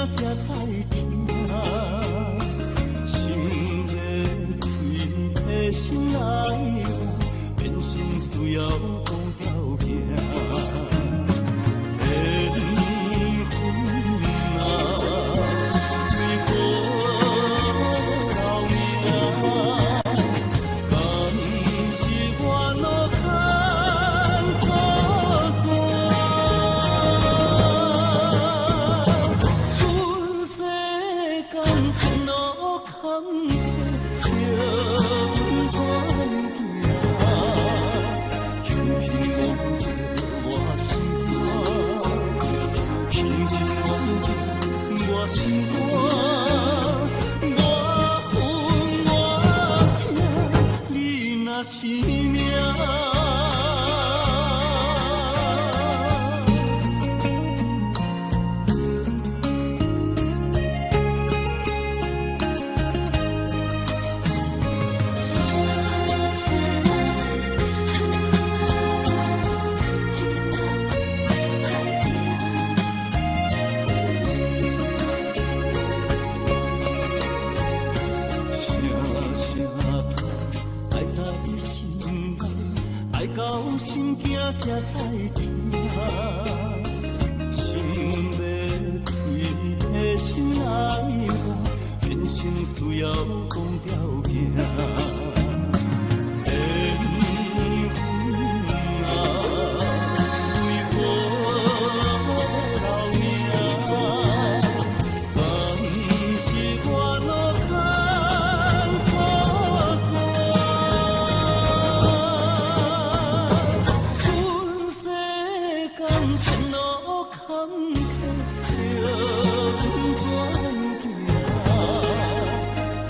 才知疼。心欲喙提心爱我，变成需要講條件。緣分啊，為何留名？敢是我路牽錯線？阮世間情路坎坷，叫阮怎行？輕輕摸著我心肝，輕輕摸著我心肝，我恨我疼，你若是命。聲聲嘆，愛在心內，愛到心驚才知疼。心欲喙提心愛我，變成需要講條件。緣分啊，為何留名？敢是我路牽錯線？阮世間情路坎坷，叫阮怎行？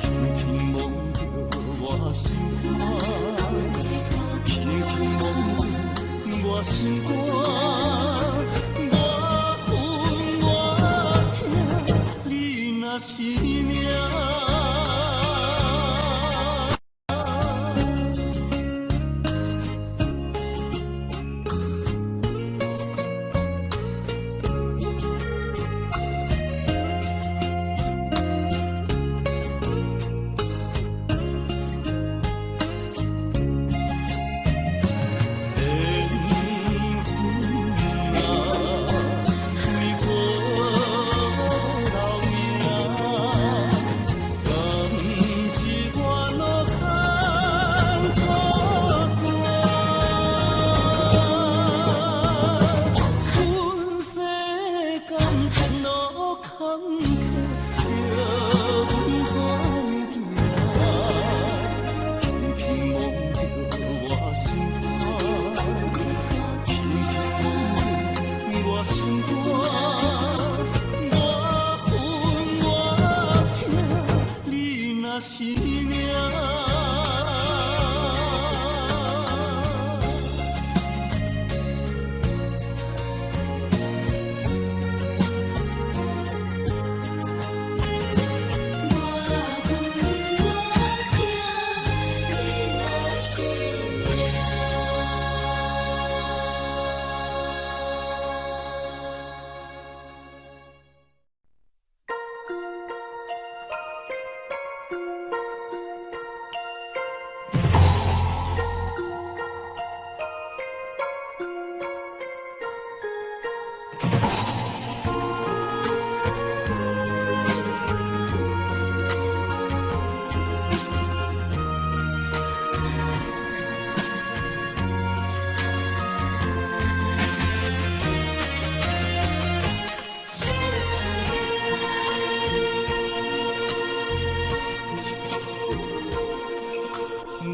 輕輕摸著我心肝，輕輕摸著我心肝，我恨我疼，你若是命。緣分啊，為何留名？敢是我路牽錯線？阮世間情路坎坷，叫阮怎行？輕輕摸著我心肝，輕輕摸著我心肝，我恨我疼，你若是命。我恨我疼，你若是命。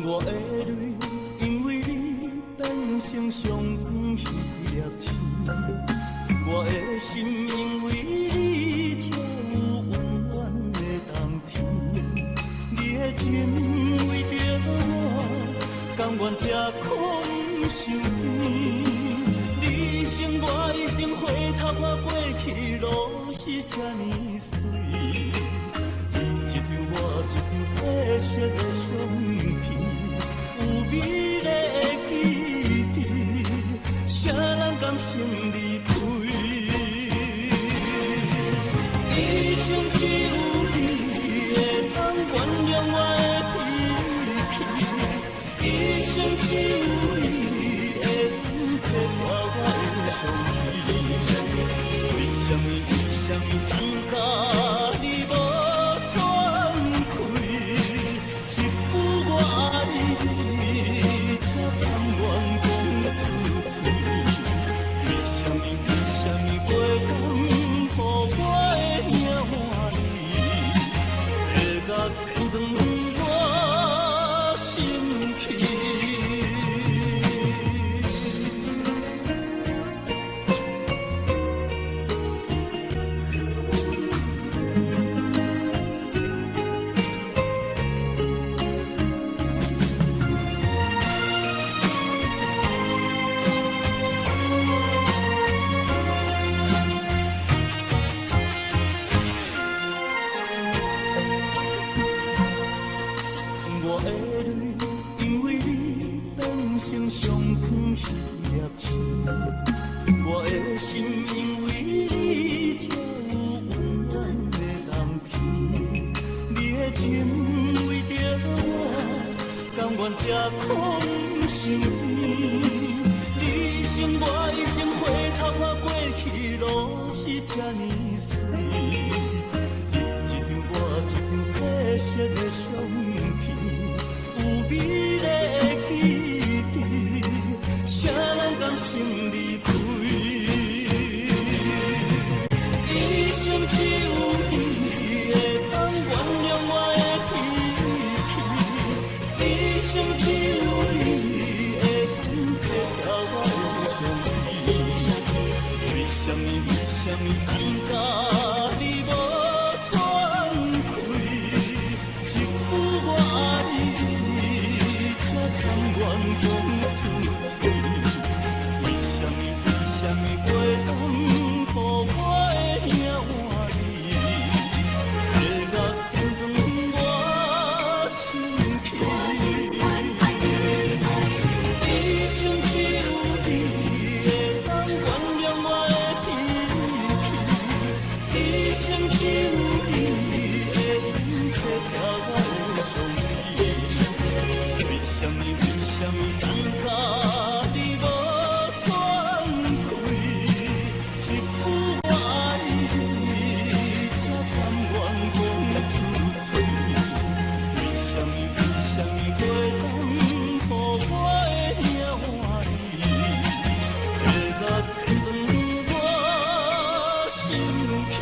我的淚因為你變成上光彼粒星，我的心因為你才有溫暖的冬天。你的情為著我，甘願吃苦毋受甜。你一生我一生回頭看過去，攏是這呢媠。你一張我一張白色的相片，有美麗的記憶，誰人甘心離開？一生只有你會當體貼我的傷悲。為什麼？為什麼等甲你無喘氣？一句我愛你，才甘願講出嘴。為什麼？為什麼袂當予我的命換你？會甲牽斷我心氣。我的淚因為你變成上懸彼粒星，我的心因為你才有溫暖的冬天。你的情為著我，甘願吃苦受甜。你一生我一生，回頭看過去，攏是這呢媠。你一張我一張白色的相片，有美麗的記憶，誰人甘心離開？一生只有你會當原諒我的脾氣，一生只有你會當體貼我的傷悲。為什麼？為什麼等甲你無喘氣？一句我愛你，才甘願講出嘴。為什麼？為什麼袂當予我的命換你？會甲牽斷我心氣。一生只有你會當原諒我的脾氣，一生只有你會當體貼我的傷悲。為什麼？為什麼等甲你無喘氣？一句我愛你，才甘願講出嘴。為什麼？為什麼袂當予我的命換你？會甲牽斷我心氣。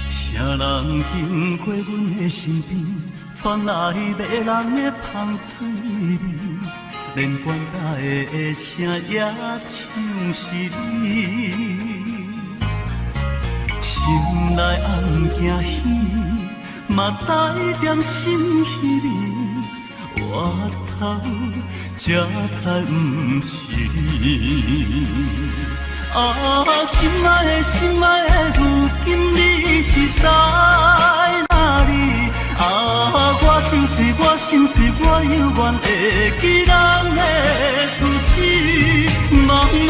啥人經過阮的身邊，傳來迷人的芳水味，連棺材的聲也像是你。心內暗驚喜，嘛帶點心稀微，回頭才知毋是你。啊，心愛的心愛的，如今你是在哪裡？啊，我酒醉，我心碎，我猶原會記人的出齒，茫茫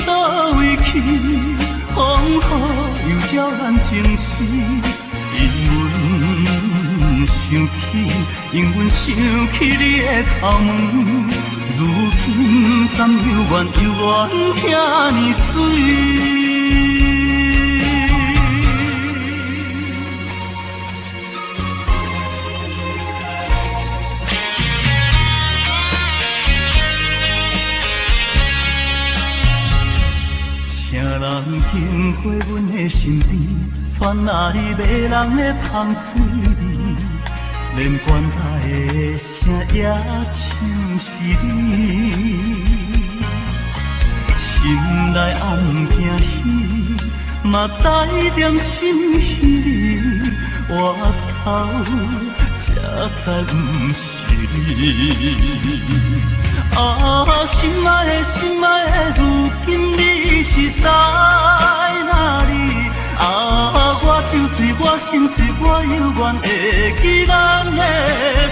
倒位去，風雨又照咱情絲。因阮想起，因阮想起你的頭毛，如今敢猶原猶原遐爾媠。啥人經過阮的身邊，傳传来迷人的香水味，连棺材的声也像是你。心内暗惊喜，嘛带点心虚，回头才知毋是你。啊，心爱的，心爱的，如今你是在哪里？啊，我酒醉，我心碎，我犹原会记咱的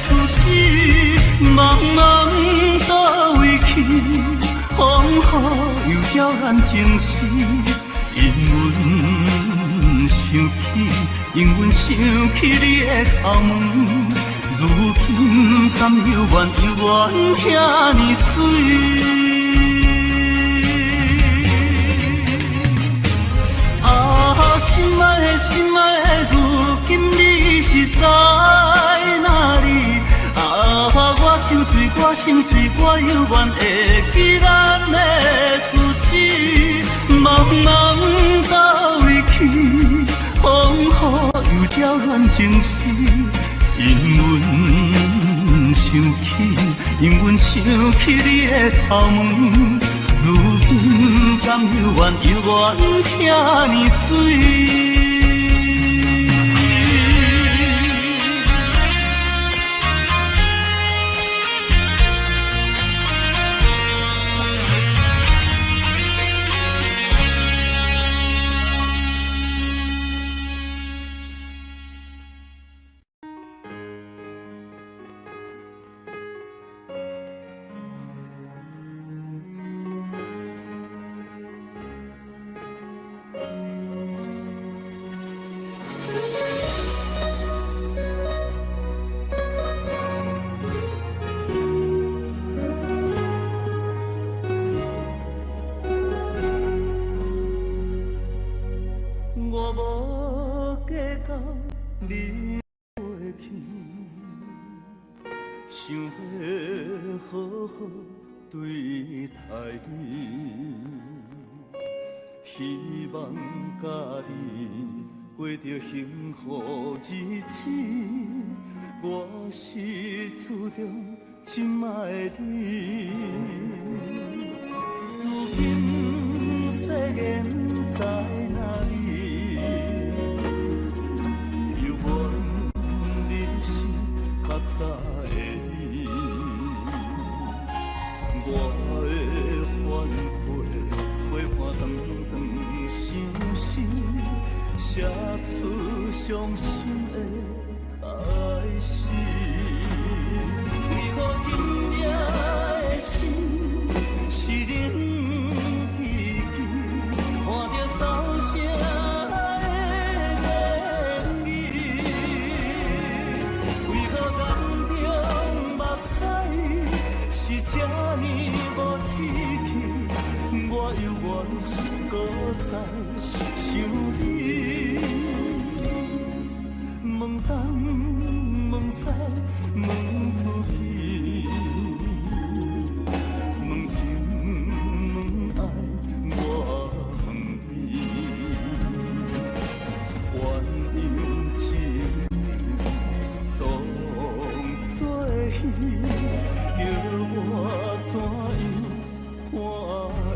初次。茫茫佗位去，风雨又照咱情丝。因阮想起，因阮想起你的头毛，如今敢犹原犹原遐呢媠。啊，心爱的，心爱的，如今你是在哪里？啊，我酒醉，我心碎，我犹原会记咱的初次。茫茫佗位去，风雨又照咱情丝。因阮想起，因阮想起你的头毛，如今敢犹原犹原遐呢媠。我无计较你过去，想欲好好对待你，希望佮你过著幸福日子。我是注定这摆的你，如今誓言在哪里？犹原你是较早的你，我的反悔陪伴长长相思，写出伤心的开始。为何今夜的心是冷凄凄，看著梢声的言语，为何眼中目屎是这呢无志气？我犹原搁再想你，问东问西问自己，问情问爱我问你，鸳鸯一场当作戏，叫我怎样看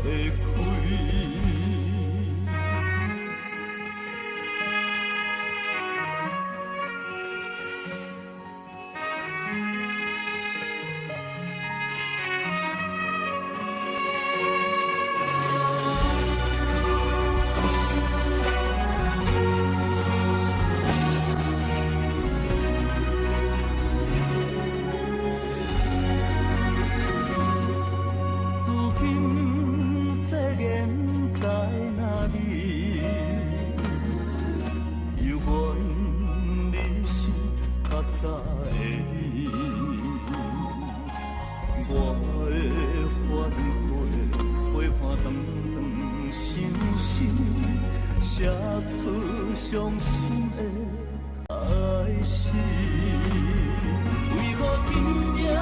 会开？如今誓言在哪里？犹原你是较早的你，我的反悔陪伴长长相思，写出伤心的开始。为何今夜的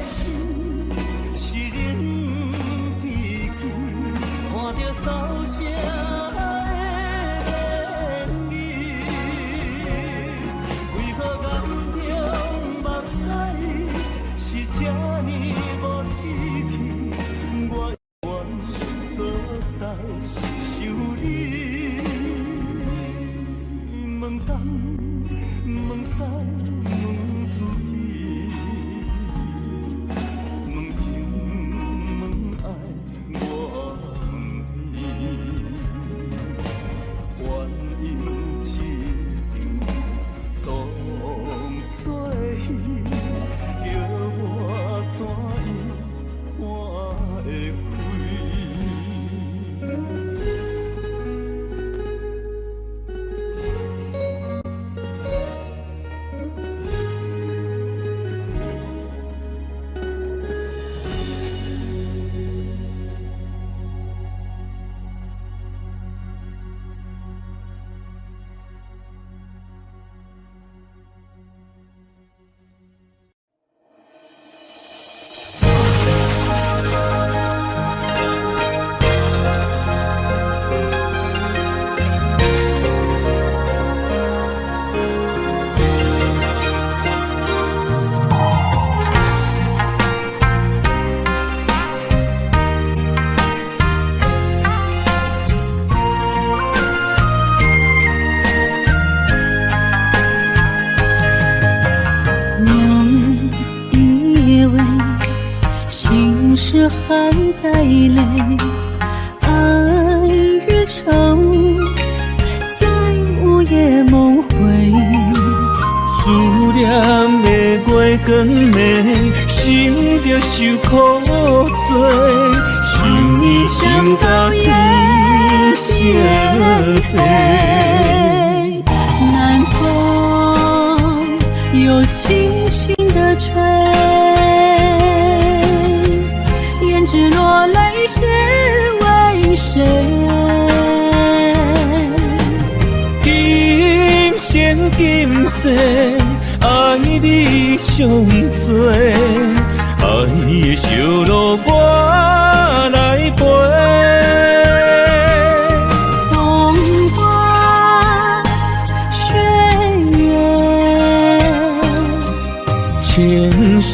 心是冷凄凄，看著梢声的言语，問西問自己，問情問愛，我問你，鸳鸯一場當作戲，叫我怎樣看會開？夢以為心事含帶淚，愛與愁在午夜夢回。思念的月光暝，心著受苦罪，想你想到天色黑。南風又輕輕地吹，胭脂落淚是為誰？今生今世愛你上濟，愛的燒爐我來陪。風花雪月，千山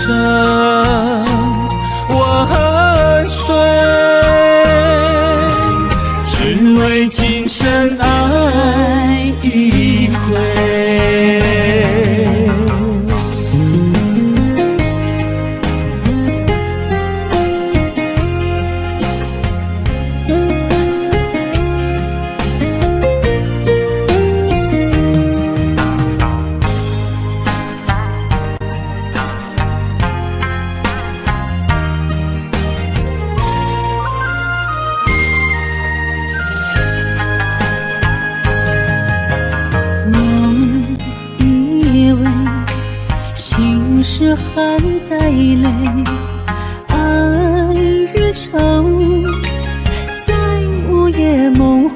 萬水，只為今生愛一回。夢以為心事含帶淚，愛與愁在午夜夢回。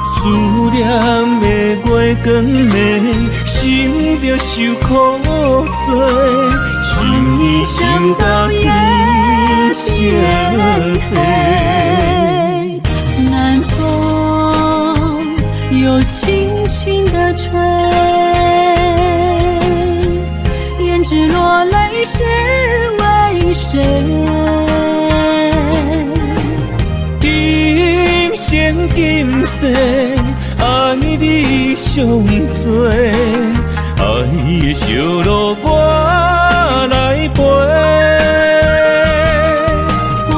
思念的月光暝，心著受苦罪，想你想到天色黑。南風又輕輕地吹，胭脂落淚是為誰？今生今世愛你上濟，愛的燒爐我來陪。風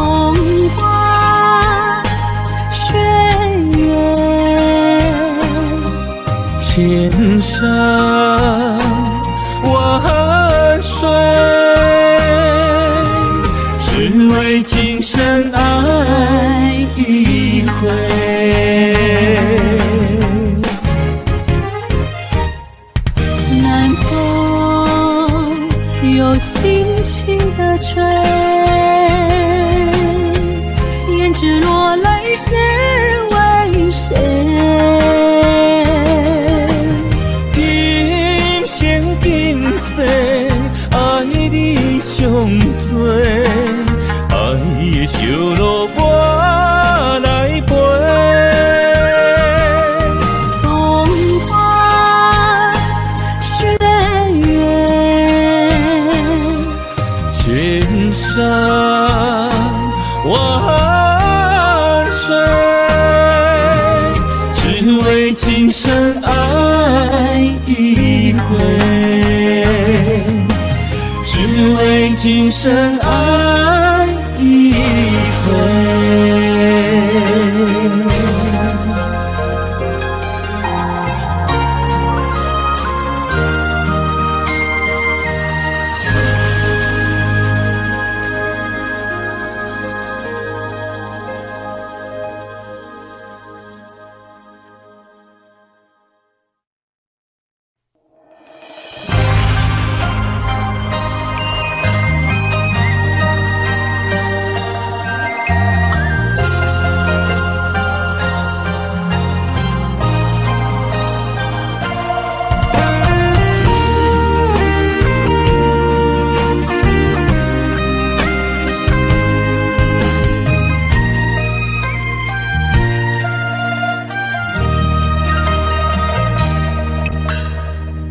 花雪月，千山萬水，只為今生愛一回。南風又輕輕地吹，胭脂落淚是為誰？今生今世愛你上濟，愛的燒爐我來陪。風花雪月，千山今生愛一回。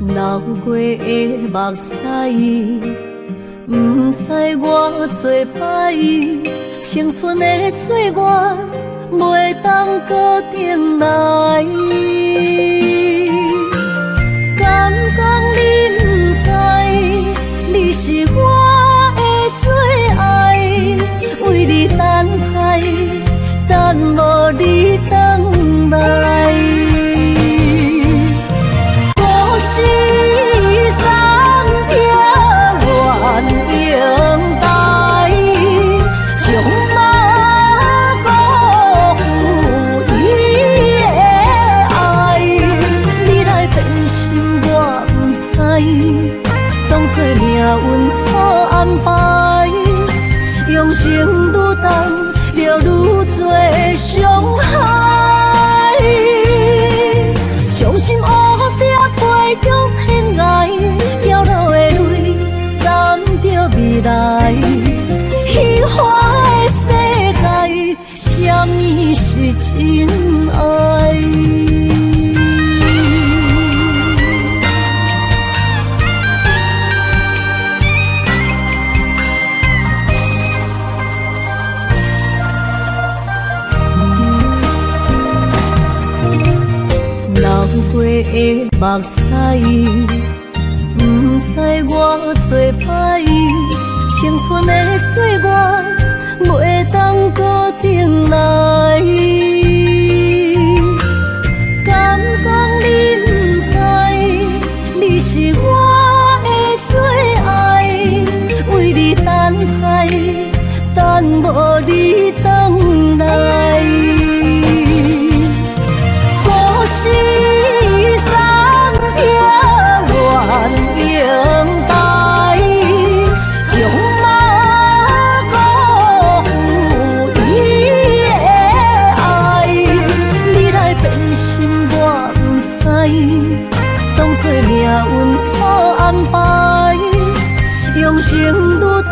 流過的目屎，毋知我做歹，青春的歲月袂當閣轉來。敢講你毋知，你是我的最愛，為你等待，等無你轉來。故事三疊鸳鸯台，將馬辜負伊的愛。你來變心我毋知，當作命運錯安排，用情愈重，就愈濟傷害。傷心烏蝶飛向天涯，飄落的淚染著未來。虛幻的世界，啥物是真愛？流過的目屎，毋知我做歹，青春的歲月袂當閣轉來。敢講你毋知，你是我的最愛，為你等待，等無你轉來。故事三疊鸳鸯台，將馬辜負伊的愛。你來變心我毋知，當作命運錯安排，用情愈重，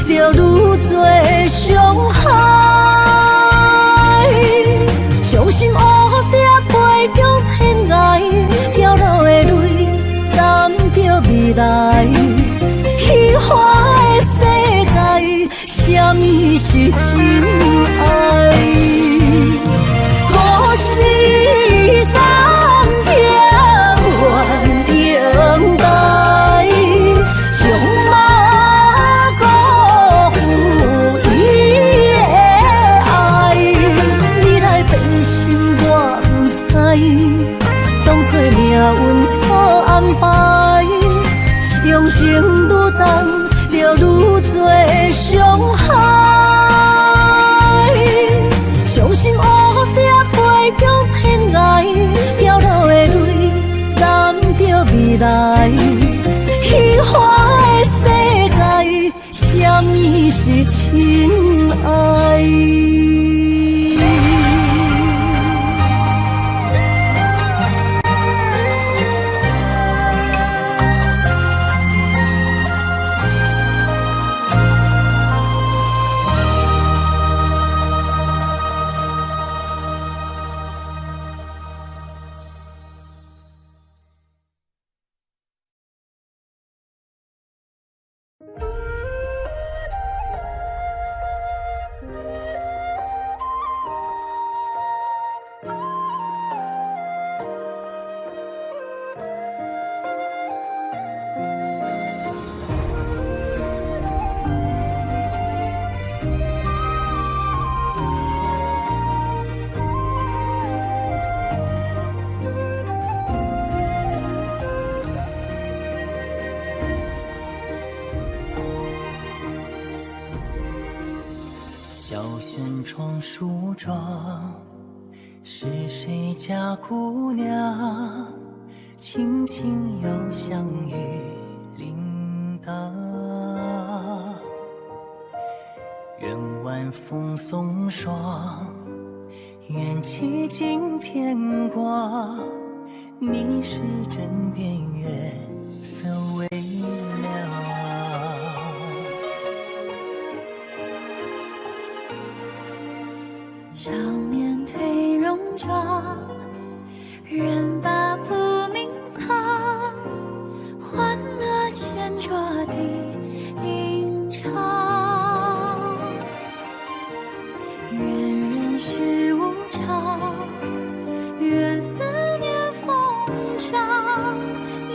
就愈濟傷害。傷心烏蝶飛向天涯，飄落的淚染著未來。虛幻的世界，啥物是真愛？故事三疊鸳鸯台，將馬辜負伊的愛。你來變心我毋知，當作命運錯安排，用情愈重，就愈濟傷害。傷心烏蝶飛向天涯，飄落的淚染著未來。虛幻的世界，啥物是真愛？窗梳妆，是誰家姑娘？輕輕搖響玉鈴鐺。願晚風送爽，願祈盡天光。你是枕邊月色微涼。少年褪戎裝，願把浮名藏。歡樂千桌低吟唱。願人世無常，願思念瘋長。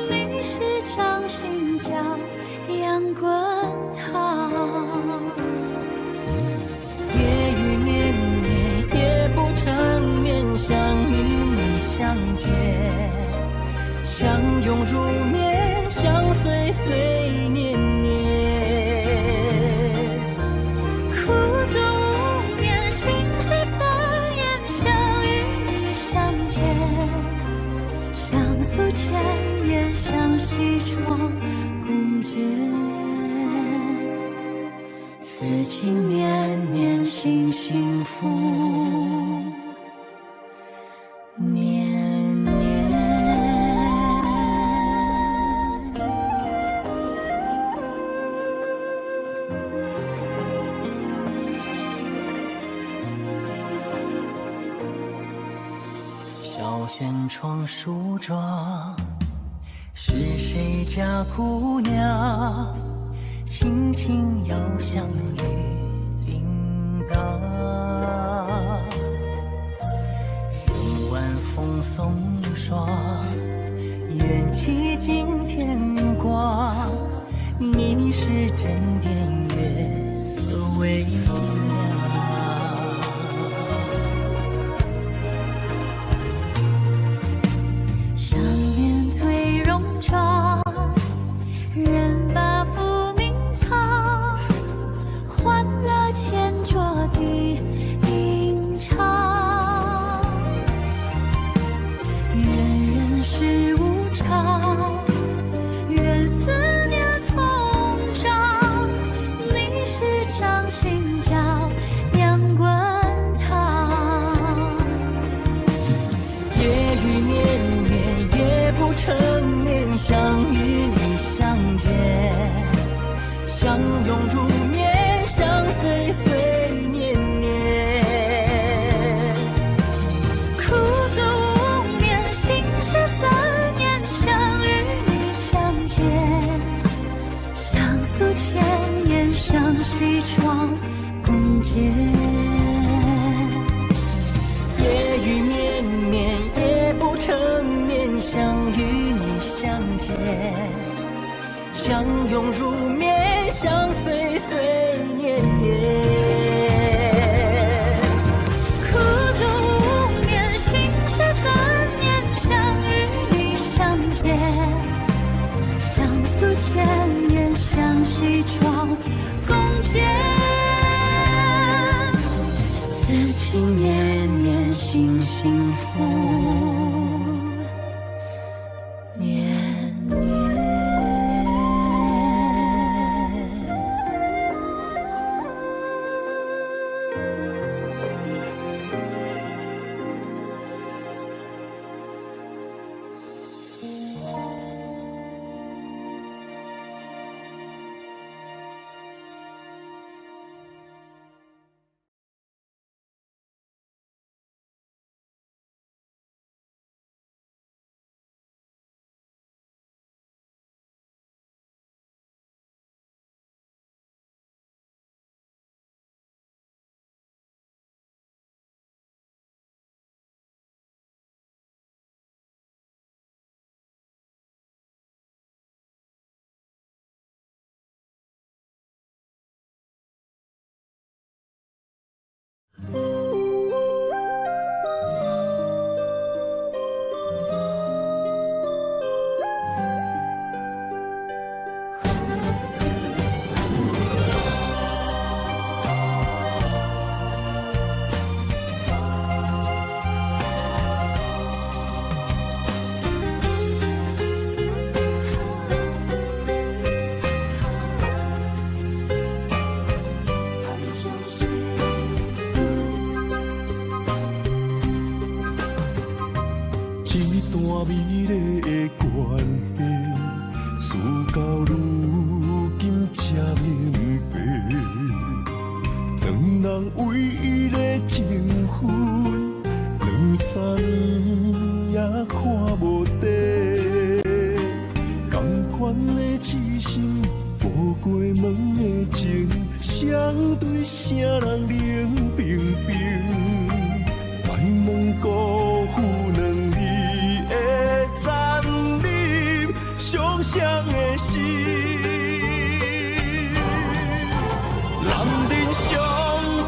你是掌心驕陽滾燙。夜雨綿綿，夜不成眠，想與你相見，相擁入眠，相隨碎年年。苦坐無眠，心事怎言？想與你相見，相訴千言，相惜窗共枕。此情綿綿，心幸福年年。小軒窗梳妝，是誰家姑娘？輕輕搖響玉鈴鐺。願晚風送爽，願祈盡天光。你是枕邊月色微涼。少年褪戎裝，願把浮名藏。歡樂千桌低吟唱。願人世無常，願思念瘋長。你是掌心驕陽滾燙。夜雨綿綿，夜不成眠，想與你相見，相擁入眠，相隨碎年年。苦坐無眠，心事怎言？想與你相見，相訴千言，相惜窗共枕。夜雨綿綿，夜不成眠，想與你相見，相擁入眠，相隨碎年年。苦坐無眠，心事怎言？想與你相見，相訴千言，相惜窗共枕。此情綿綿，心幸福。關係，事到如今才明白，兩人唯一的情分，兩三年也看無底，仝款的痴心，無過問的情，誰對誰人冷冰冰？莫問辜負兩字的殘忍，傷誰的心。男人上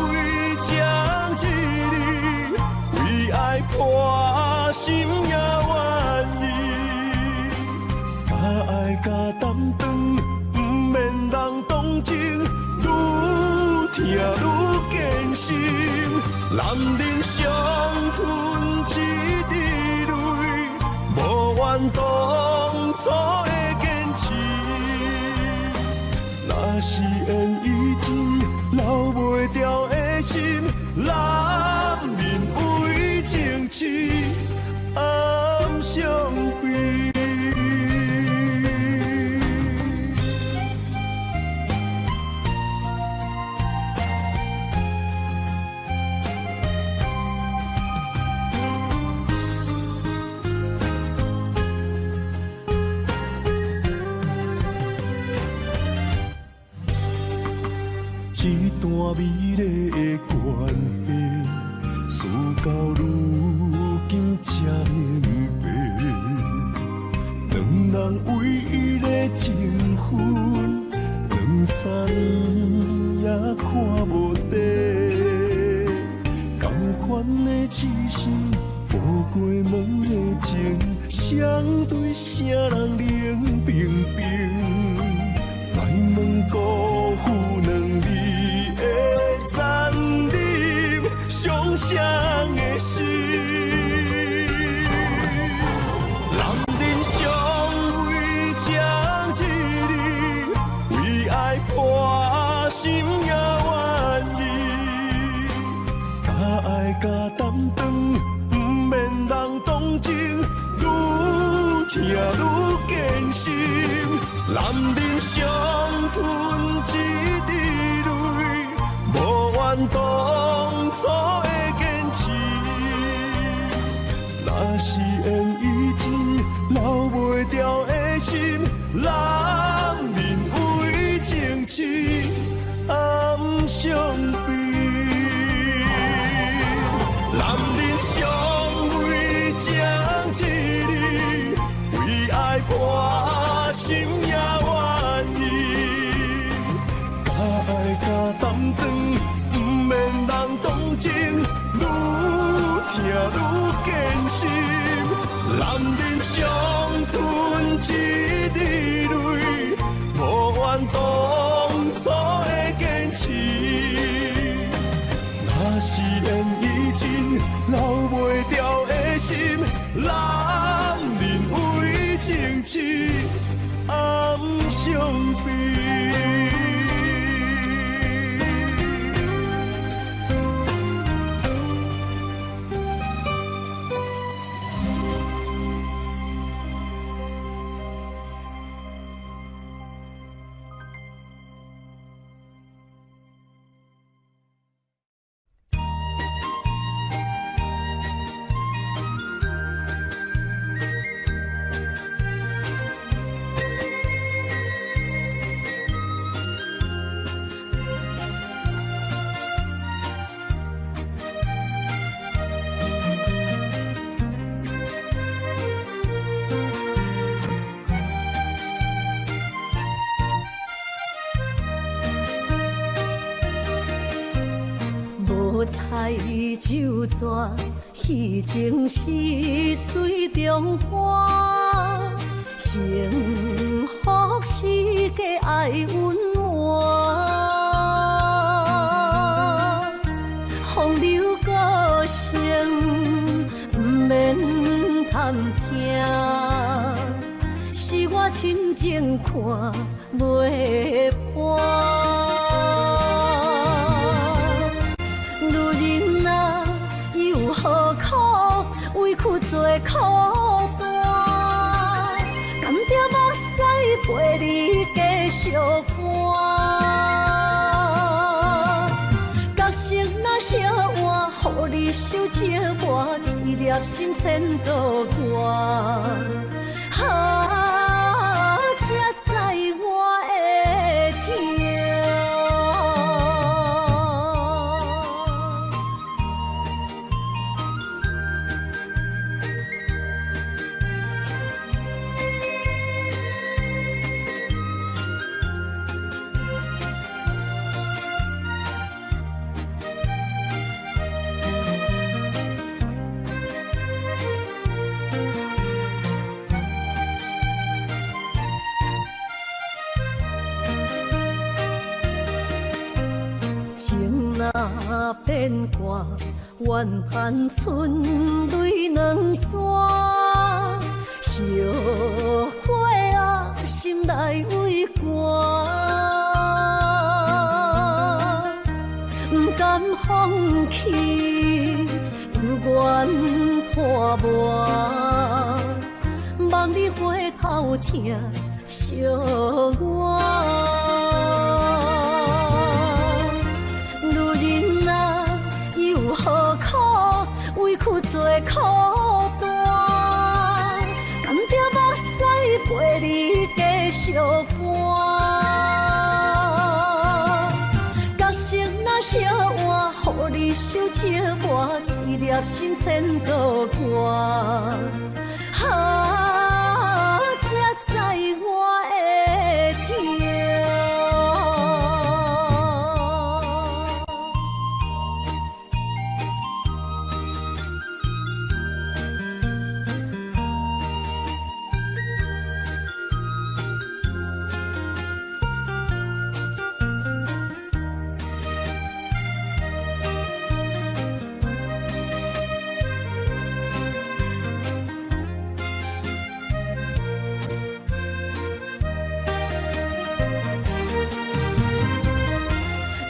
為情一字，為愛破心也願意。敢愛敢擔當，毋免人同情，愈疼愈堅心。男人上吞一滴淚，無怨當初的堅持。若是緣已盡，留袂牢的心，難免為情痴暗傷悲。這段美麗的關係，事到如今才明白，兩人唯一的情分，兩三年也看無底，仝款的痴心，無過問的情，誰對誰人冷冰冰？莫問辜負兩字的殘忍，傷誰的心。男人上為情一字，為愛破心也願意。敢愛敢擔當，毋免人同情，愈疼愈堅心。男人上吞一滴淚，無怨當初的堅持。若是緣已盡，留袂牢的心，難免為情痴暗傷悲。男人上為情一字，為愛破心也願意。敢愛敢擔當，毋免人同情，愈疼愈堅心。男人上吞一滴淚，無怨當初的堅持。若是緣已盡，留袂牢的心，難免為情痴暗傷悲。無彩酒泉，彼情是水中花，幸福是假愛隱瞞，風流歌聲毋免探聽，是我深情看袂破。女人啊，又何苦委屈做苦單？續伴。角色若相換，予你受折磨，一粒心千度寒。啊，才知我的痛。情若變卦，怨盼春淚兩逝。後悔啊，心內畏寒，不甘放棄，猶原拖磨，望你回頭疼惜我。女人啊，又何苦委屈做苦單？甘著目屎陪你繼續伴。角色若相換，予你受折磨，一粒心千度寒。啊，才知我的痛。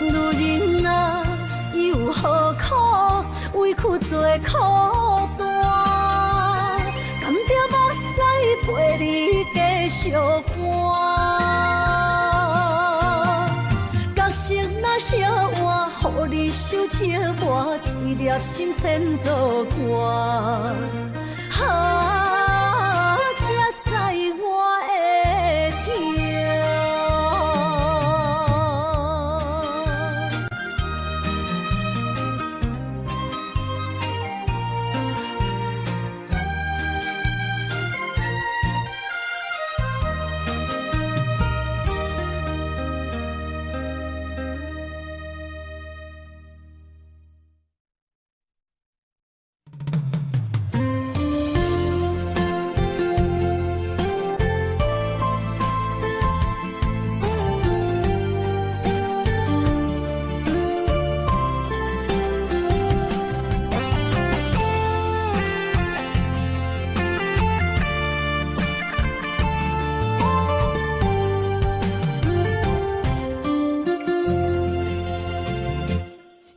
女人啊，又何苦委屈做苦單？甘著目屎陪你繼續伴。角色若相換，予你受折磨，一粒心千度寒。啊，才知我的痛。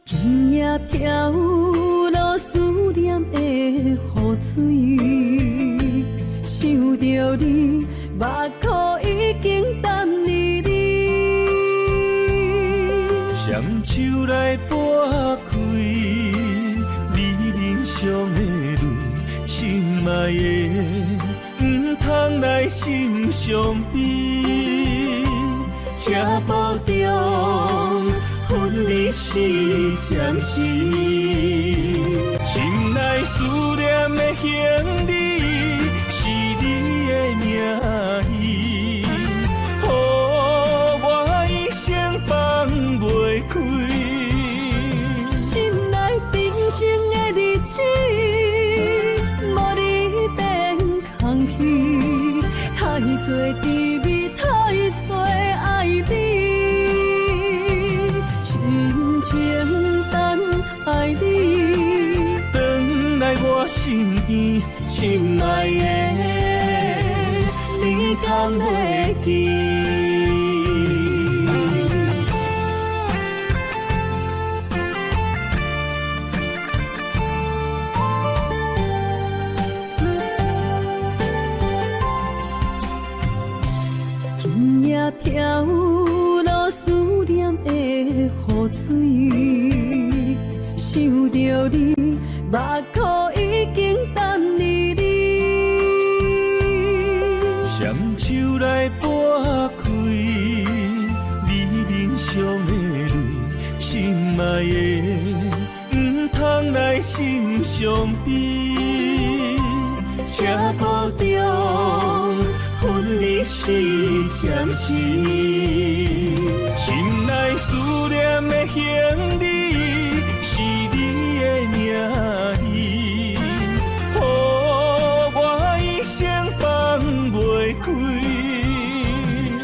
今夜飄落思念的雨水，想著你，目眶已經澹膩膩。双手來撥開你面上的淚，心愛的，毋通來心傷悲。請保重，分離是暫時。心內思念的行李，是你的名字，予我一生放袂開。心內平靜的日子，無你變空虛，太濟甜蜜，太濟愛你，深情等待你，轉來我身邊，心愛的，你敢會記？今夜才飄落思念的雨水。想著你，目箍已經淡離離。雙手來撥開你面上的淚，心愛的，毋通來心傷悲。車步中分離是暫時，心內思念的行李是你的名字，予我一生放袂開。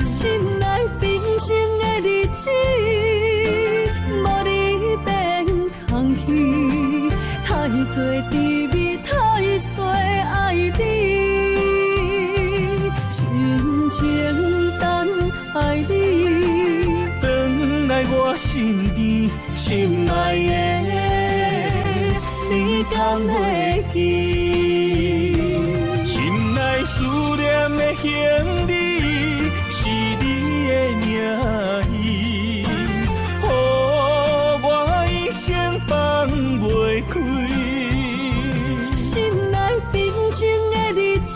心內平靜的日子，無你變空虛，太濟甜蜜，太濟愛你，深情等待你，轉來我身邊，心愛的，你敢會記？心內思念的行李是你的名字，予我一生放袂開。心內平靜的日子，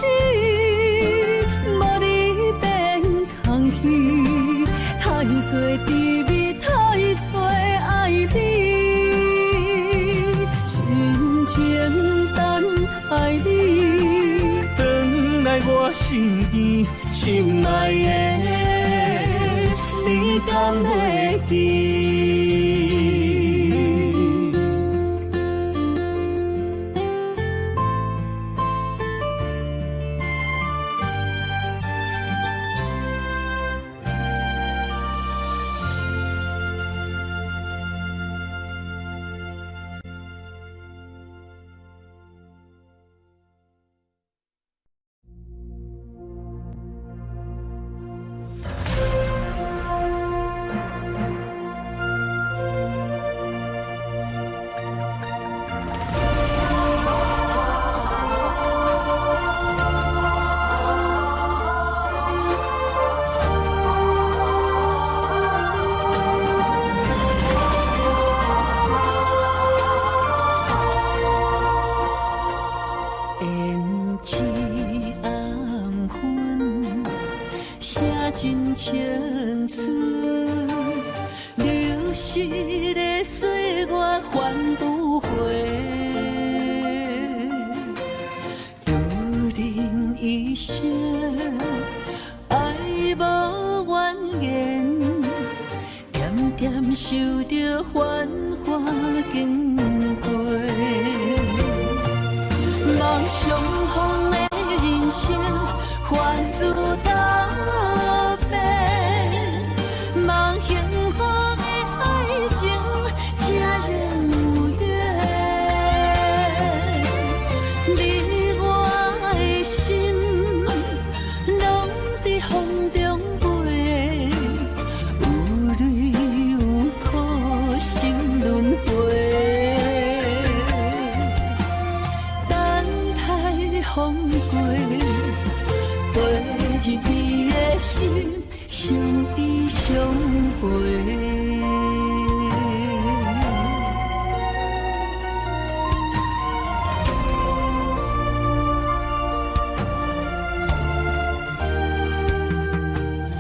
無你變空虛，太濟甜蜜，太濟愛你，深情等待你，轉來我身邊，心愛的，你敢會記？胭脂红粉写真青春，流逝的歲月還不回。渡人一生愛無怨言，點點受著繁華經過。望相逢的人生，凡事都變。望幸福的愛情，才如願。你我的心，攏佇風中飛，有淚有苦，心輪迴。等待風過，飛入你的心，相依相陪。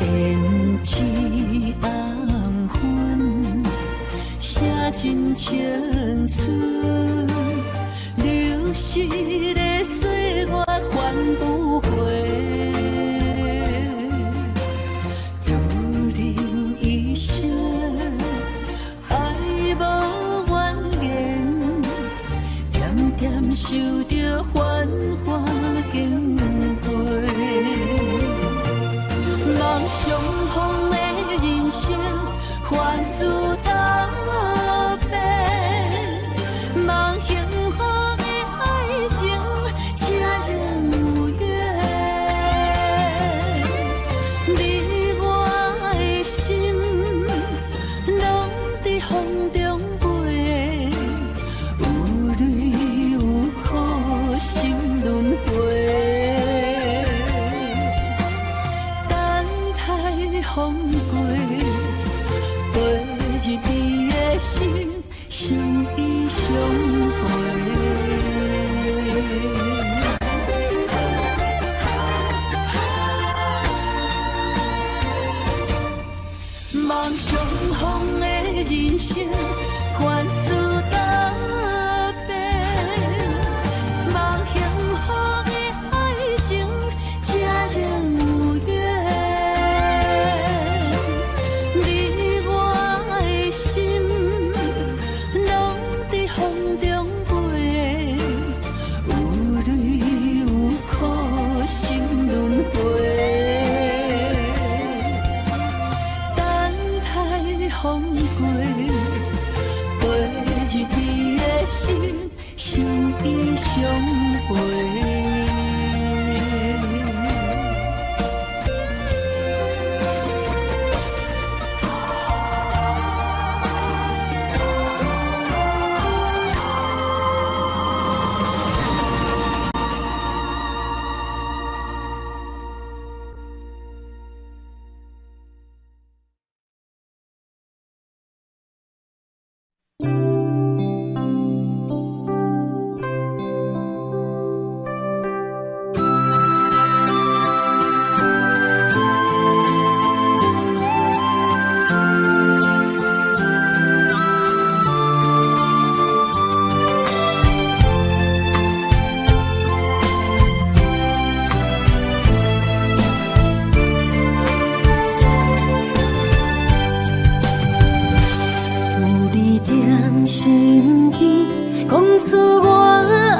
胭脂紅粉寫真青春，流逝的歲月還不回。渡人一生愛無怨言，點點受著繁華經過。望相逢的人生，凡事都變。望幸福的愛情，才如願。相依相陪。望相逢的人生，凡事多變；望幸福的愛情，才能有緣。你我的心，攏佇風中飛，有淚有苦，心輪迴。等待風過，飛入你的心，相依相陪。有你踮身邊，講出我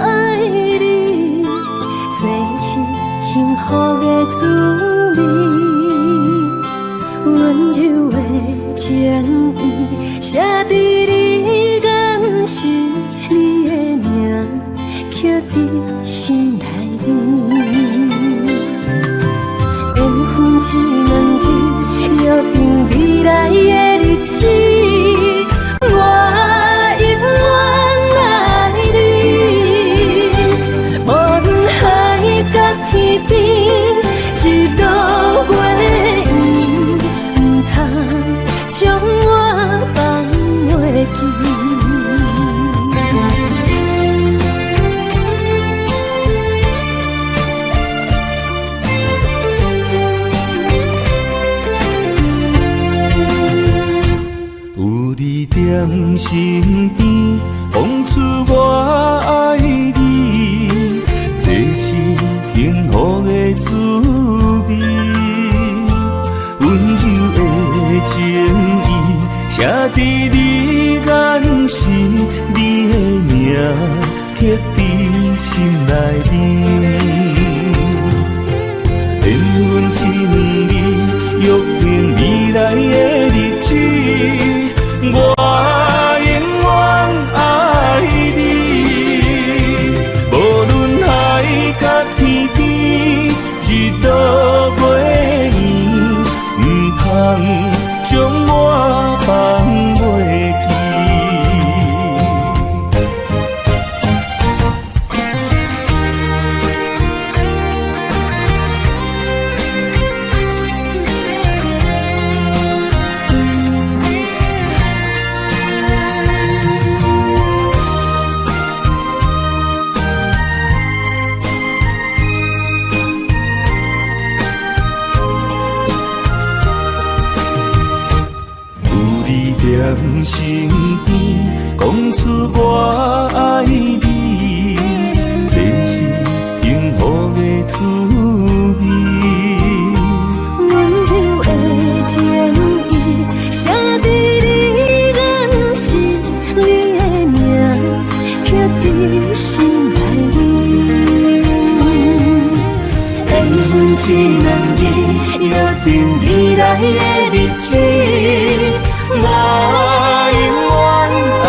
愛你，這是幸福的滋味。溫柔的情意，寫佇你眼神，你的名刻佇心內面。緣分這兩字，約定未來的日子。我永遠愛你，無論海角天邊，日落月圓，毋通將我放袂記。有你踮身邊，講出我愛你，這是幸福的滋味。溫柔的情意，寫佇你眼神，你的名刻佇心內面。緣分這兩字，約定未來的日子，我永遠愛你。無論海角天邊，日落月圓，毋通將我放袂記。有你踮身邊，講出我愛你，這是幸福的滋味。溫柔的情意，寫佇你眼神，你的名刻佇心內面。緣分這兩字，約定未來的日子，我永遠愛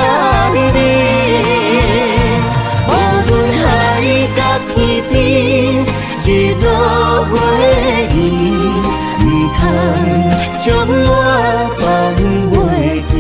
你。無論海角天邊，日落月圓，毋通將我放袂記。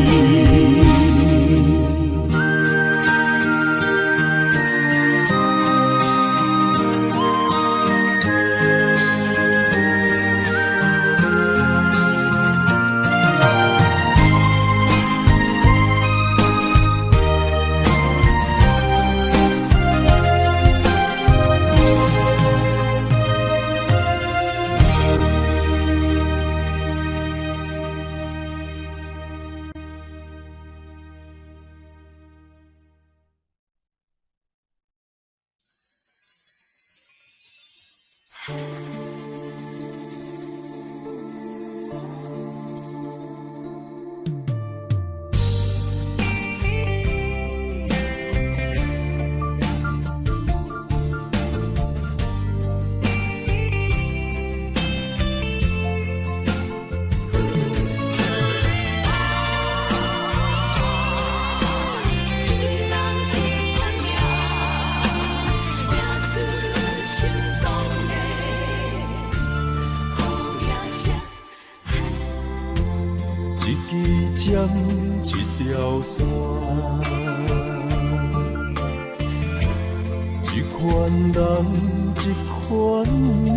一支針，一條線，一款人，一款命。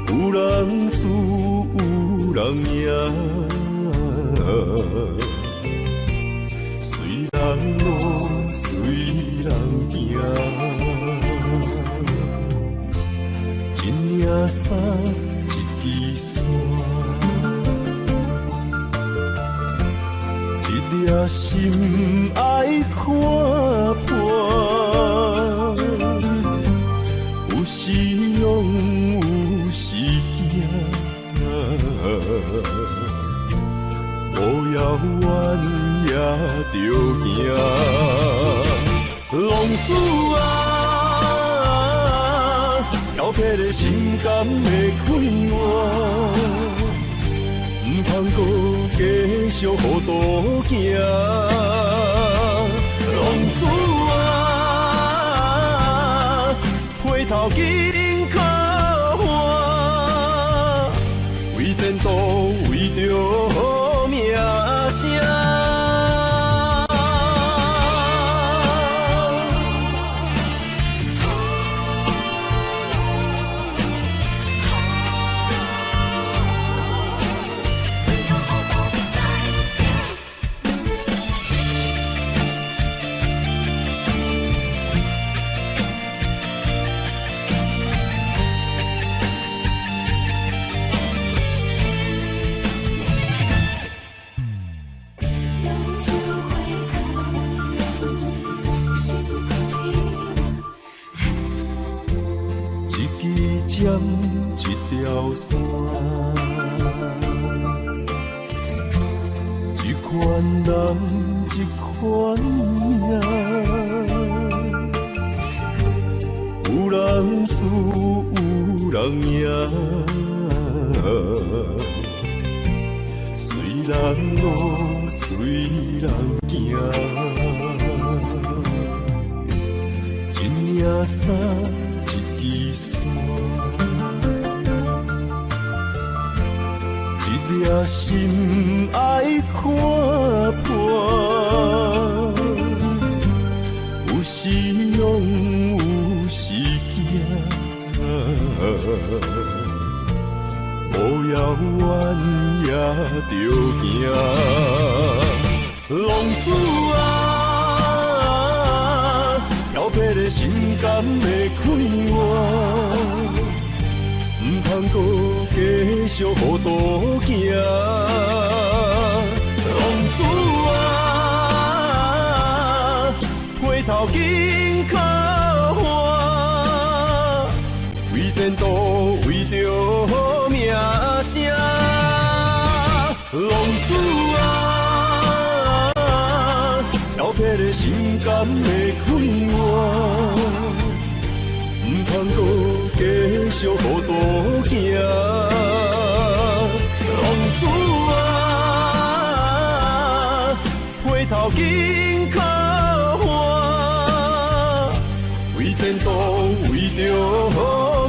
有人輸，有人贏，隨人路，隨人行。一領衫，一支線，一粒心愛看破。有時勇，有時驚，無遙遠也著行。浪子啊，調皮的心敢會快活？毋通閣繼續糊塗行。浪子啊，回頭緊靠岸，為前途，為著名聲。一支針，一條線，一款人，一款命。有人輸，有人贏，隨人路，隨人行。一領衫，一支線，一粒心愛看破。有時勇，有時驚，無遙遠也著行。浪子啊，調皮的心敢會快活？毋通閣繼續糊塗行。浪子啊，回頭緊靠岸，為前途，為著名聲。浪子啊，調皮的心敢會快活？毋通閣繼續糊塗行。浪子啊，回頭緊靠岸，為前途，為著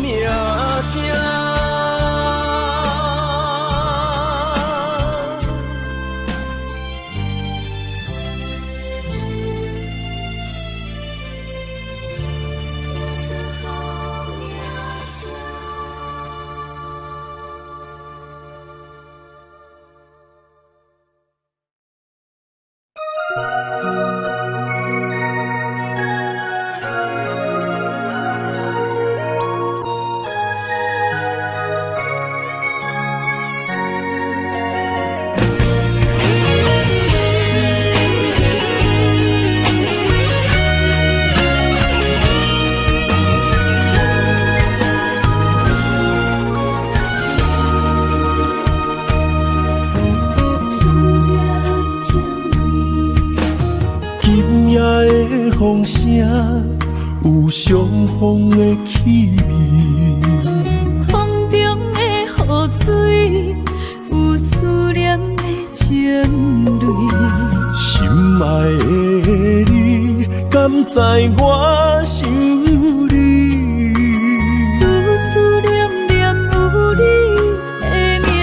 名聲。今夜的風聲有傷風的氣味，風中的雨水有思念的情淚。心愛的你，敢知我想你？思思念念有你的名。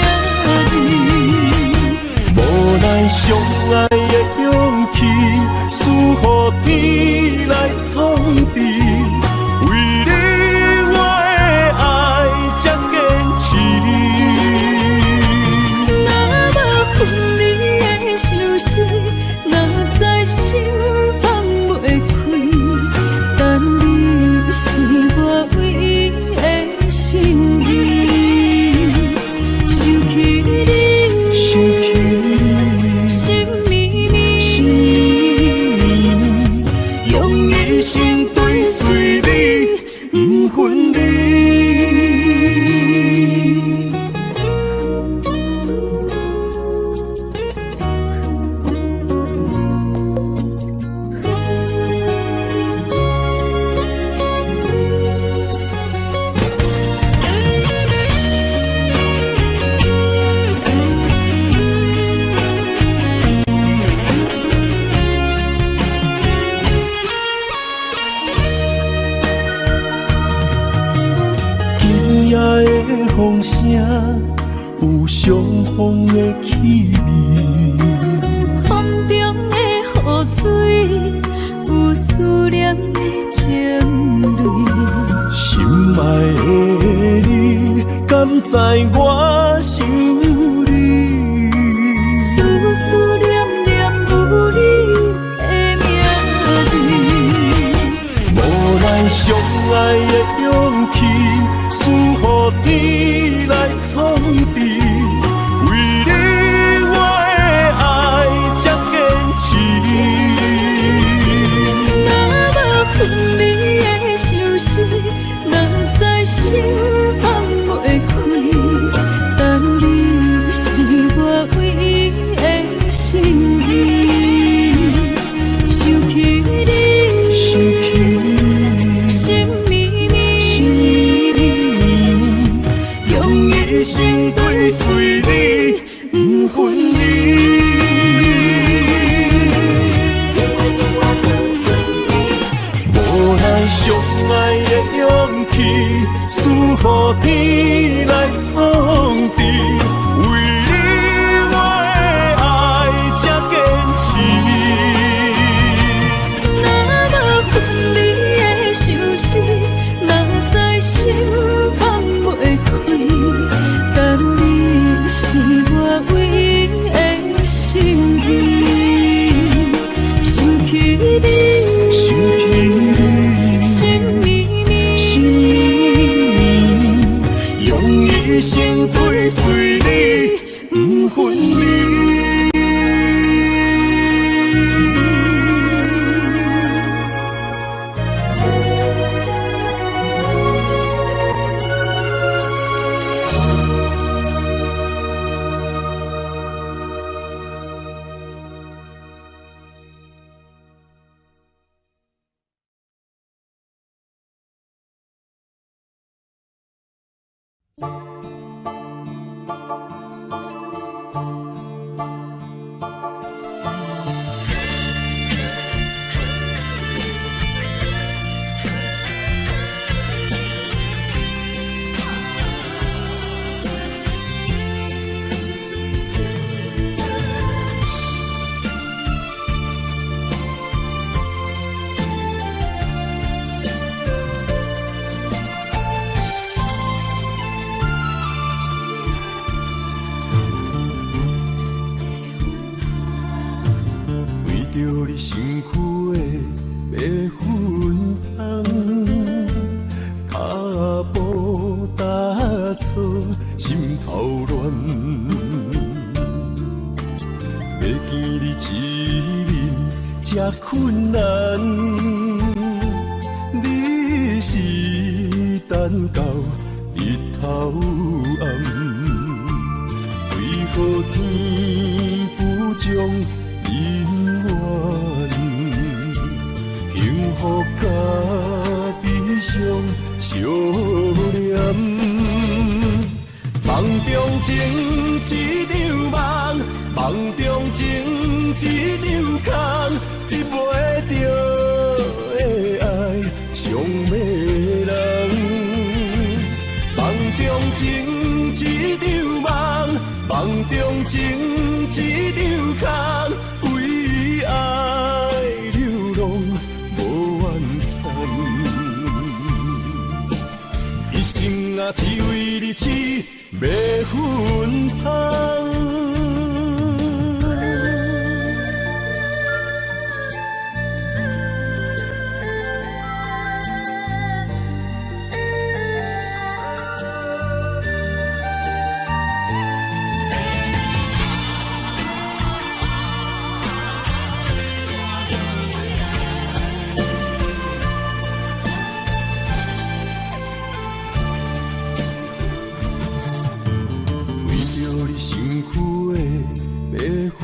夜的風聲，有傷風的氣味。風中的雨水，有思念的情淚。心愛的你，敢知我想你？思思念念有你的名字。無奈相愛的勇氣，輸予天來創治。為你我的愛這堅持。若無分離的相思，哪知心放袂開。但你是我唯一的心意。想起你，想起你，心绵绵，心绵绵，用一生追隨你，不分離。無奈相愛的勇氣，輸予天來創治。為你我的愛這堅持。若無分離的相思，哪知心放袂開。但你是我唯一的心意。想起你，想起你，心绵绵，心绵绵，用一生追隨你，不分離。為著你身軀的白粉香，跤步踏錯，心頭亂。欲見你一面這困難，你是等到日頭暗，為何天不將姻緣，幸福佮悲傷相連。夢中情一場夢，夢中情一場空，得袂著的愛傷迷人。夢中情一場夢，夢中情一場空，為愛流浪無怨嘆。一生啊，只為你痴白粉香。為著你身軀的白粉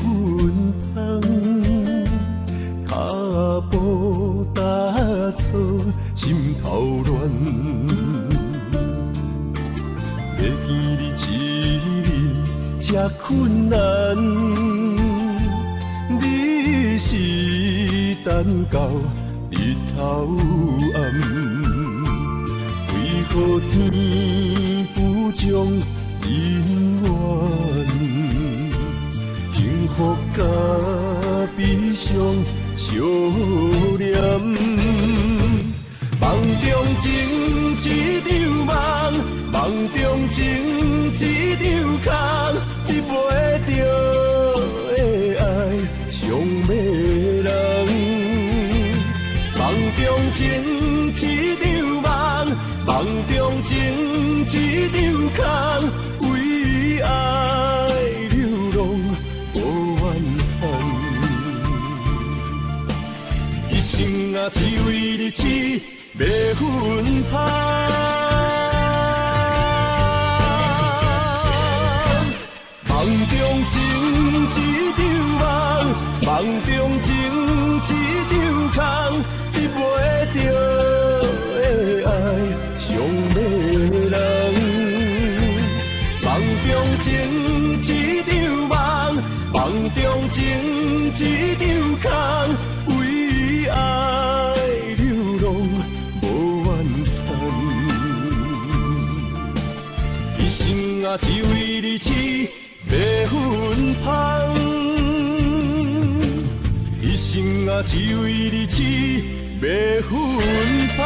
香，跤步踏錯，心頭亂。欲見你一面這困難，你是等到日頭暗，為何天姻緣，幸福佮悲傷相連。夢中情一場夢，夢中情一場空，得袂著的愛傷迷人。夢中情一場夢，夢中情一場空，為愛流浪無怨嘆。一生啊，只為你痴迷芬芳。夢中情一場夢，夢中情一場空，得袂著的愛傷迷人。夢中情一場夢，夢中情一場空，為愛流浪無怨嘆。一生啊，只為你痴迷芬芳。一生啊，只為你痴迷芬芳。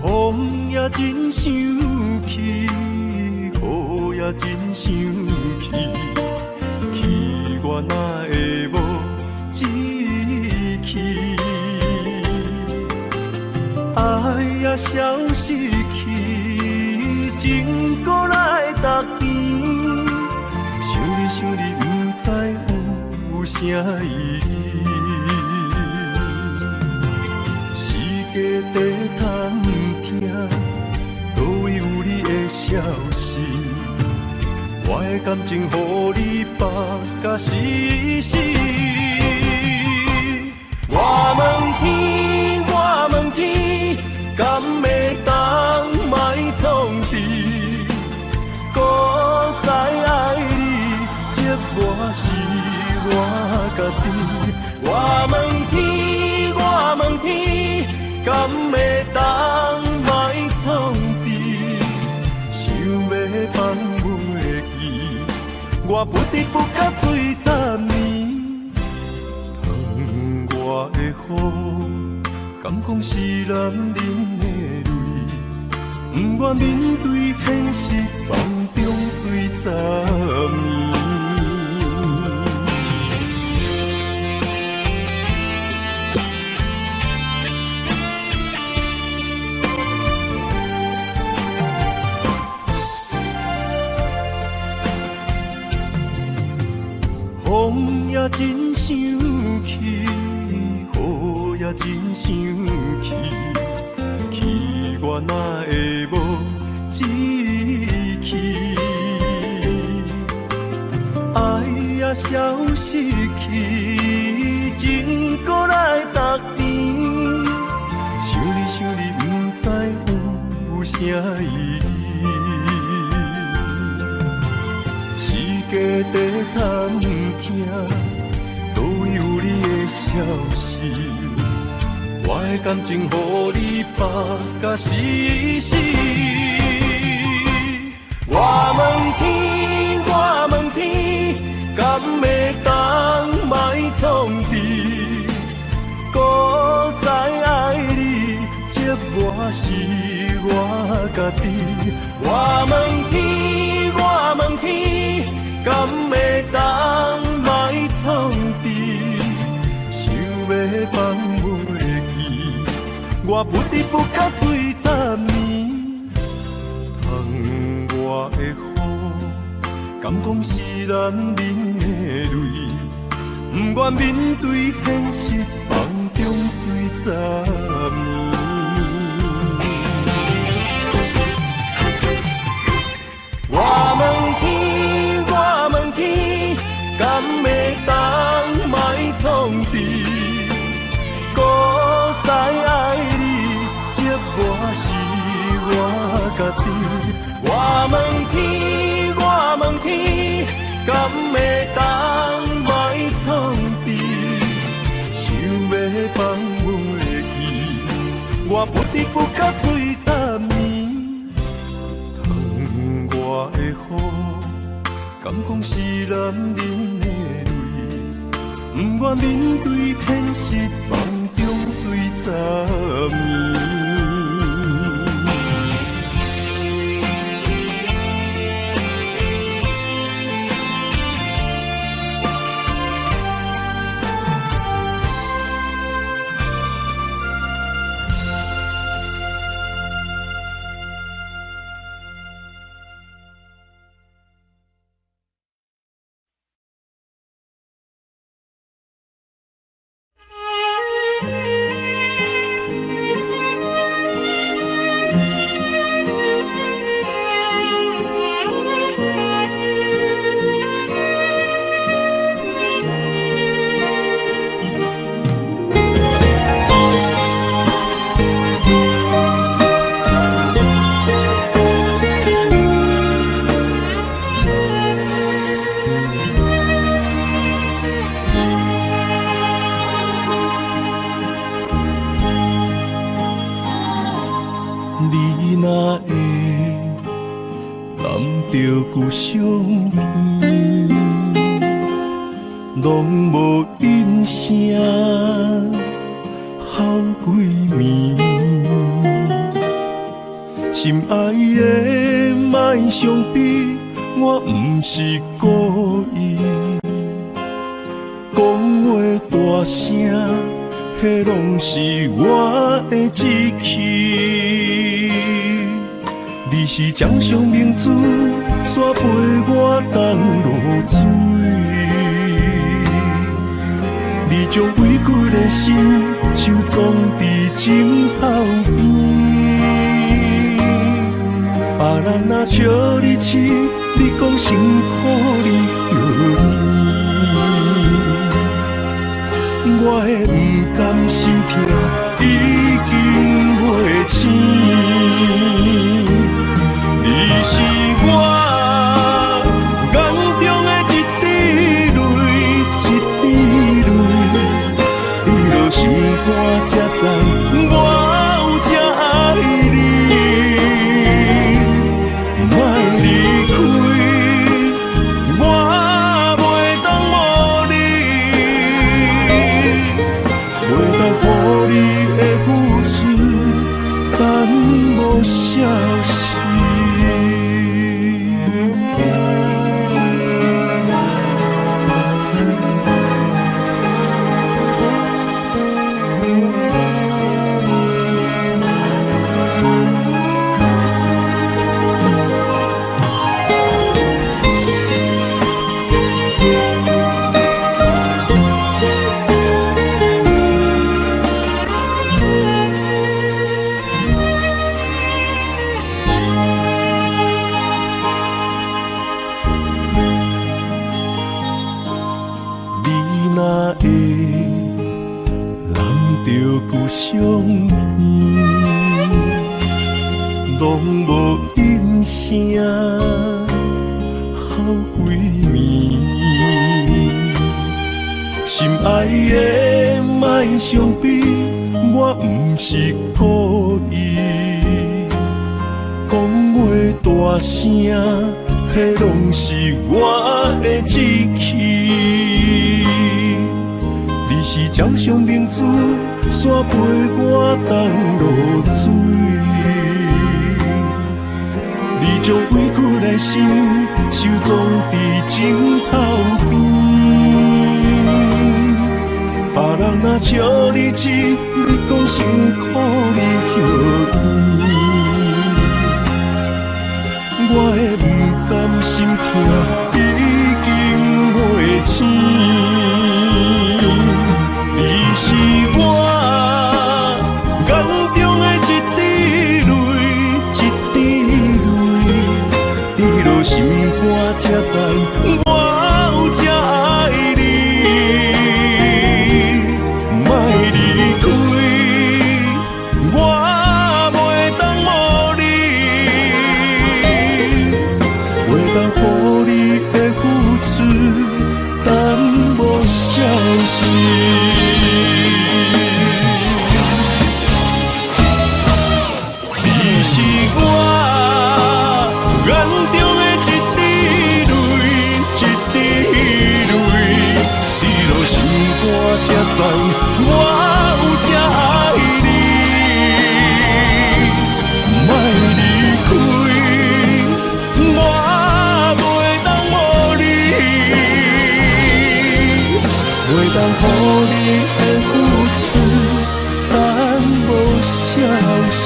風也真生氣，雨也真生氣，氣我哪會無志氣？愛也消失去，情閣來逐甜。想你想你，毋知有啥意義。世界在探聽，佗位有你的消息？我的感情予你縛甲死死。我問天，我問天，敢會當莫創治？閣再愛你，折磨是我家己。我問天，我問天，敢會當莫創治？想欲放袂記，我不知不覺醉十年。窗外的雨，敢講是男人的淚？不願面對現實，夢中醉十年。風也真生氣，雨也真生氣，氣我哪會無志氣？愛也消失去，情閣來逐甜。想你想你，毋知有啥意義。世界在探聽，佗位有你的消息？我的感情予你縛甲死死。我問天，我問天，敢會當莫創治？閣再愛你，折磨是我家己。我問天，我問天，敢會當莫創治？想欲放袂記，我我不知不覺醉十暝。窗外的雨，敢講是男人的淚？不願面對現實，夢中醉十暝。我問天，我問天，敢會當莫創治？搁再愛你，折磨是我家己。我問天，我問天，敢會當莫創治？想欲放袂記，我不知不覺醉十暝。窗外的雨，敢講是男人的淚？不願面對現實，夢中醉十暝。你若會攬著舊相片，攏無應聲，好幾暝。心愛的莫傷悲，我毋是故意，講話大聲，彼攏是我的志氣。你是掌上明珠，煞陪我東落水。你將委屈的心收藏佇枕頭邊。別人若笑你痴，你講辛苦你歇眠。我的不甘心疼已經袂醒。你是我眼中的一滴淚，一滴淚，滴落心肝才知我有這愛你。莫離開，我袂當無你，袂當予你的付出等無消息。你若會攬著舊相片，攏無應聲，好幾暝。心愛的莫傷悲，我毋是故意，講話大聲，彼攏是我的志氣。你是掌上明珠，煞陪我東落水。你將委屈的心收藏佇枕頭邊。別人若笑你痴，你講辛苦你已經袂醒。你是我眼中的一滴淚，一滴淚，滴落心肝才知我有這愛你。莫離開，我袂當無你，袂當予你的付出，等無消息。你是我眼中的一滴淚，一滴淚，滴落心肝才知我有這愛你。莫離開，我袂當無你，袂當予你的付出，等無消息。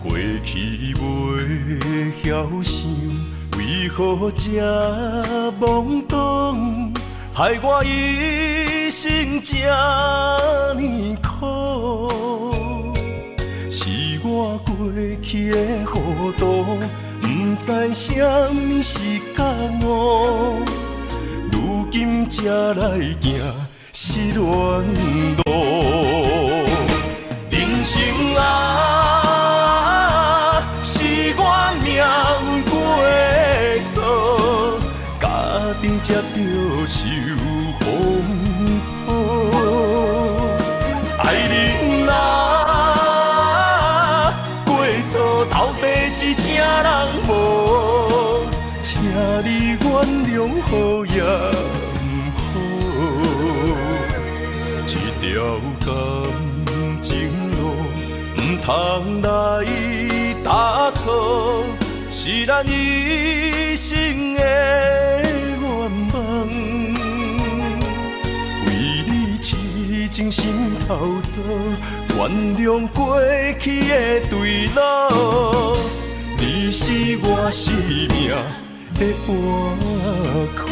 過去袂曉想，為何這懵懂，害我一生這呢苦？是我過去的糊塗，不知啥物是覺悟，如今才來行失戀路。人生啊，是我命運過錯，家庭才著受風波。愛人啊，過錯到底是啥人無？請你原諒好也毋好，這條感情路毋通來踏錯，是咱一生的願望。為你癡情心頭做，原諒過去的墜落，你是我生命的倚靠。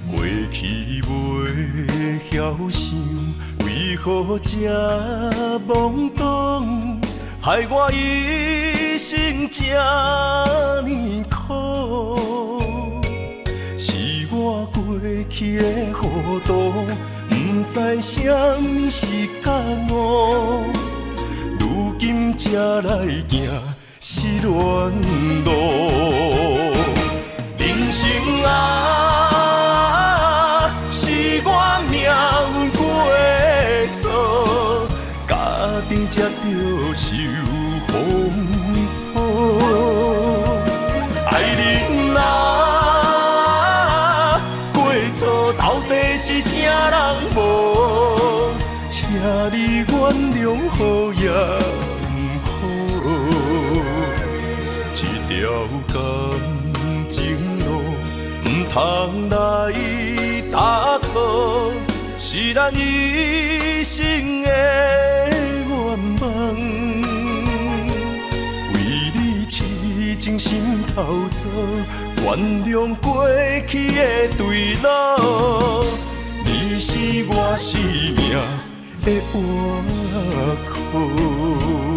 過去袂曉想，為何這懵懂，害我一生這呢苦？是我過去的糊塗，不知啥物是覺悟，如今才來行失戀路。人生啊，是我命運過錯，家庭才著受風波。愛人啊，過錯到底是啥人無？請你原諒好也毋好，這條感情路毋通來踏踏錯，是咱一生的願望。為你癡情心頭做，原諒過去的墜落。你是我生命的倚靠。